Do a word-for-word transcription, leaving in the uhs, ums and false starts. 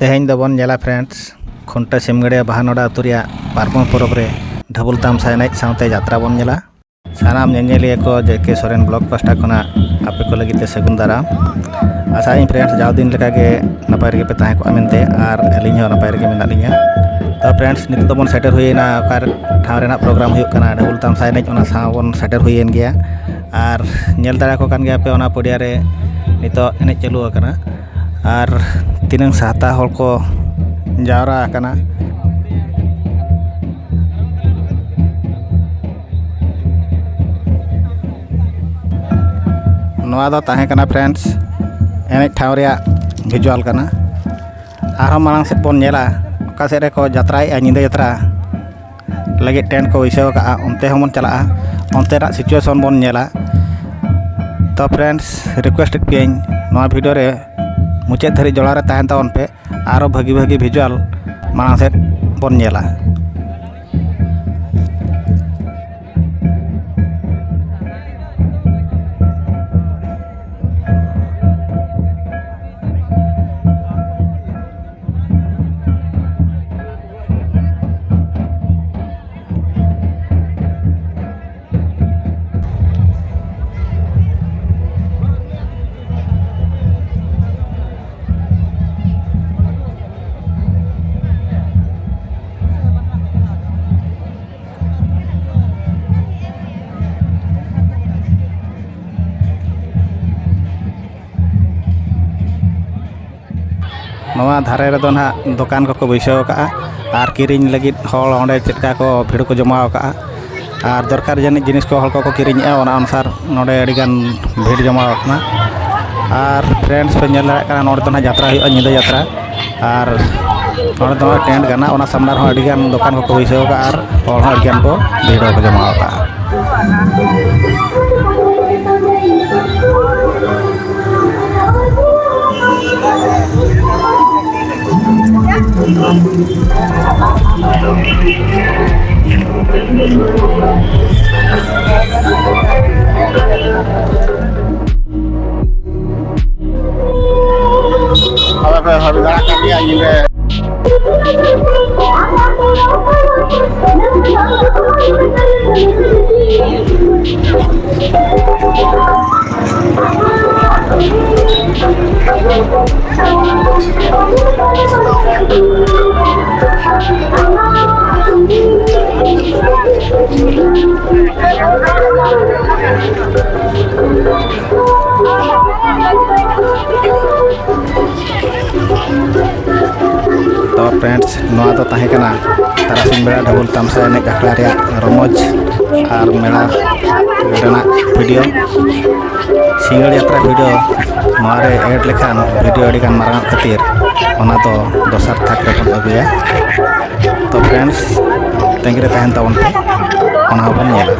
ᱛᱮᱦᱮᱧ ᱫᱚᱵᱚᱱ ᱧᱮᱞᱟ friends, ᱠᱷᱩᱱᱴᱟᱹ ᱥᱤᱢᱜᱟᱹᱲᱤᱭᱟᱹ ᱵᱟᱦᱟ ᱱᱚᱰᱟ ᱟᱹᱛᱩ ᱨᱮᱭᱟᱜ ᱯᱟᱨᱠᱚᱢ ᱯᱚᱨᱚᱵᱽ ᱨᱮ ᱰᱷᱟᱵᱩᱞ ᱛᱟᱢᱥᱟ ᱮᱱᱮᱡ ᱥᱟᱶᱛᱮ ᱡᱟᱛᱨᱟ ᱵᱚᱱ ᱧᱮᱞᱟ᱾ ᱥᱟᱱᱟᱢ ᱧᱮᱧᱮᱞᱤᱭᱟᱹ ᱠᱚ ᱡᱮ ᱠᱮ ᱥᱚᱨᱮᱱ vlog ᱯᱟᱦᱴᱟ ᱠᱷᱚᱱᱟᱜ ᱟᱯᱮ ᱠᱚ ᱞᱟᱹᱜᱤᱫ ᱛᱮ ᱥᱟᱹᱜᱩᱱ ᱫᱟᱨᱟᱢ᱾ ᱟᱥᱟᱭᱟᱹᱧ friends, ᱡᱟᱣ ᱫᱤᱱ ᱞᱮᱠᱟᱜᱮ ᱱᱟᱯᱟᱭ ᱨᱮᱜᱮ ᱯᱮ ᱛᱟᱦᱮᱸ ᱠᱚᱜᱼᱟ ᱢᱮᱱᱛᱮ, ᱟᱨ ᱟᱹᱞᱤᱧ ᱦᱚᱸ ᱱᱟᱯᱟᱭ ᱨᱮᱜᱮ ᱢᱮᱱᱟᱜ ᱞᱤᱧᱟ᱾ ᱛᱚ friends, ᱱᱤᱛᱚᱜ ᱫᱚᱵᱚᱱ ᱥᱮᱴᱮᱨ ᱦᱩᱭᱮᱱᱟ ᱚᱠᱟ ᱴᱷᱟᱶ ᱨᱮᱱᱟᱜ program ᱦᱩᱭᱩᱜ ᱠᱟᱱᱟ, ᱰᱷᱟᱵᱩᱞ ᱛᱟᱢᱥᱟ ᱮᱱᱮᱡ, ᱚᱱᱟ ᱥᱟᱶ ᱵᱚᱱ ᱥᱮᱴᱮᱨ ᱦᱩᱭᱮᱱ ᱜᱮᱭᱟ᱾ ᱟᱨ ᱧᱮᱞ ᱫᱟᱲᱮᱭᱟᱠᱚ ᱠᱟᱱ ᱜᱮᱭᱟ ᱯᱮ, ᱚᱱᱟ ᱯᱚᱰᱤᱭᱟ ᱨᱮ ᱱᱤᱛᱚᱜ ᱮᱱᱮᱡ ᱪᱟᱹᱞᱩ ᱟᱠᱟᱱᱟ᱾ ᱟᱨ ᱛᱤᱱᱟᱹᱝ ᱥᱟᱦᱛᱟ ᱦᱚᱲ ᱠᱚ ᱡᱟᱣᱨᱟ ᱟᱠᱟᱱᱟ᱾ ᱱᱚᱣᱟ ᱫᱚ ᱛᱟᱦᱮᱸ ᱠᱟᱱᱟ friends, ᱮᱱᱮᱡ ᱴᱷᱟᱶ ᱨᱮᱭᱟᱜ visual ᱠᱟᱱᱟ᱾ ᱟᱨᱦᱚᱸ ᱢᱟᱲᱟᱝ ᱥᱮᱫ ᱵᱚᱱ ᱧᱮᱞᱟ, ᱚᱠᱟ ᱥᱮᱫ ᱨᱮᱠᱚ ᱡᱟᱛᱨᱟᱭᱮᱫᱼᱟ, ᱧᱤᱫᱟᱹ ᱡᱟᱛᱨᱟ ᱞᱟᱹᱜᱤᱫ tent ᱠᱚ ᱵᱟᱹᱭᱥᱟᱹᱣ ᱟᱠᱟᱫᱼᱟ, ᱚᱱᱛᱮ ᱦᱚᱸᱵᱚᱱ ᱪᱟᱞᱟᱜᱼᱟ, ᱚᱱᱛᱮᱱᱟᱜ situation ᱵᱚᱱ ᱧᱮᱞᱟ᱾ ᱛᱚ friends, request ᱮᱫ ᱯᱮᱭᱟᱹᱧ, ᱱᱚᱣᱟ video ᱨᱮ ᱢᱩᱪᱟᱹᱫ ᱫᱷᱟᱹᱨᱤᱡ ᱡᱚᱲᱟᱣ ᱨᱮ ᱛᱟᱦᱮᱱ ᱛᱟᱵᱚᱱ ᱯᱮ, ᱟᱨᱚ ᱵᱷᱟᱹᱜᱤ ᱵᱷᱟᱹᱜᱤ visual ᱢᱟᱲᱟᱝ ᱥᱮᱫ ᱵᱚᱱ ᱧᱮᱞᱟ᱾ ᱱᱚᱣᱟ ᱫᱷᱟᱨᱮ ᱨᱮᱫᱚ ᱱᱟᱦᱟᱜ ᱫᱚᱠᱟᱱ ᱠᱚᱠᱚ ᱵᱟᱹᱭᱥᱟᱹᱣ ᱟᱠᱟᱫᱼᱟ, ᱟᱨ ᱠᱤᱨᱤᱧ ᱞᱟᱹᱜᱤᱫ ᱦᱚᱲ ᱚᱸᱰᱮ ᱪᱮᱫ ᱞᱮᱠᱟ ᱠᱚ ᱵᱷᱤᱲ ᱠᱚ ᱡᱚᱢᱟᱣ ᱟᱠᱟᱫᱼᱟ, ᱟᱨ ᱫᱚᱨᱠᱟᱨ ᱡᱟᱹᱱᱤᱡ ᱡᱤᱱᱤᱥ ᱠᱚ ᱦᱚᱲ ᱠᱚᱠᱚ ᱠᱤᱨᱤᱧᱮᱫᱼᱟ, ᱚᱱᱟ ᱚᱱᱩᱥᱟᱨ ᱱᱚᱰᱮ ᱟᱹᱰᱤᱜᱟᱱ ᱵᱷᱤᱲ ᱡᱚᱢᱟᱣ ᱟᱠᱟᱱᱟ᱾ ᱟᱨ friends ᱯᱮ ᱧᱮᱞ ᱫᱟᱲᱮᱭᱟᱜ ᱠᱟᱱᱟ, ᱱᱚᱰᱮ ᱫᱚ ᱱᱟᱦᱟᱜ ᱡᱟᱛᱨᱟ ᱦᱩᱭᱩᱜᱼᱟ, ᱧᱤᱫᱟᱹ ᱡᱟᱛᱨᱟ, ᱟᱨ ᱱᱚᱰᱮ ᱫᱚ ᱱᱟᱦᱟᱜ tent ᱠᱟᱱᱟ, ᱚᱱᱟ ᱥᱟᱢᱱᱟ ᱨᱮᱦᱚᱸ ᱟᱹᱰᱤᱜᱟᱱ ᱫᱚᱠᱟᱱ ᱠᱚᱠᱚ ᱵᱟᱹᱭᱥᱟᱹᱣ ᱟᱠᱟᱫᱼᱟ, ᱟᱨ ᱦᱚᱲ ᱦᱚᱸ ᱟᱹᱰᱤᱜᱟᱱ ᱠᱚ ᱵᱷᱤᱲ ᱠᱚ ᱡᱚᱢᱟᱣ ᱟᱠᱟᱫᱼᱟ᱾ ᱟᱫᱚ ᱯᱮ ᱵᱷᱟᱵᱤ ᱫᱟᱲᱮᱭᱟᱜ ᱠᱟᱱ ᱜᱮᱭᱟ ᱧᱤᱫᱟᱹ᱾ ᱛᱚ friends, ᱱᱚᱣᱟ ᱫᱚ ᱛᱟᱦᱮᱸ ᱠᱟᱱᱟ ᱛᱟᱨᱟᱥᱤᱧ ᱵᱮᱲᱟ ᱰᱷᱟᱵᱩᱞ ᱛᱟᱢᱥᱟ ᱮᱱᱮᱡ ᱟᱠᱷᱲᱟ ᱨᱮᱭᱟᱜ ᱨᱚᱢᱚᱡᱽ ᱟᱨ ᱢᱮᱞᱟ ᱨᱮᱱᱟᱜ video᱾ ᱥᱤᱸᱜᱟᱹᱲ ᱡᱟᱛᱨᱟ video ᱱᱚᱣᱟ ᱨᱮ add ᱞᱮᱠᱷᱟᱱ video ᱟᱹᱰᱤ ᱜᱟᱱ ᱢᱟᱨᱟᱝ ᱚᱜ ᱠᱷᱟᱹᱛᱤᱨ ᱚᱱᱟ ᱫᱚ ᱫᱚᱥᱟᱨ ᱛᱷᱟᱠ ᱨᱮᱵᱚᱱ ᱟᱹᱜᱩᱭᱟ᱾ ᱛᱚ friends, ᱛᱟᱺᱜᱤ ᱨᱮ ᱛᱟᱦᱮᱱ ᱛᱟᱵᱚᱱ ᱯᱮ, ᱚᱱᱟ ᱦᱚᱸᱵᱚᱱ ᱧᱮᱞᱟ᱾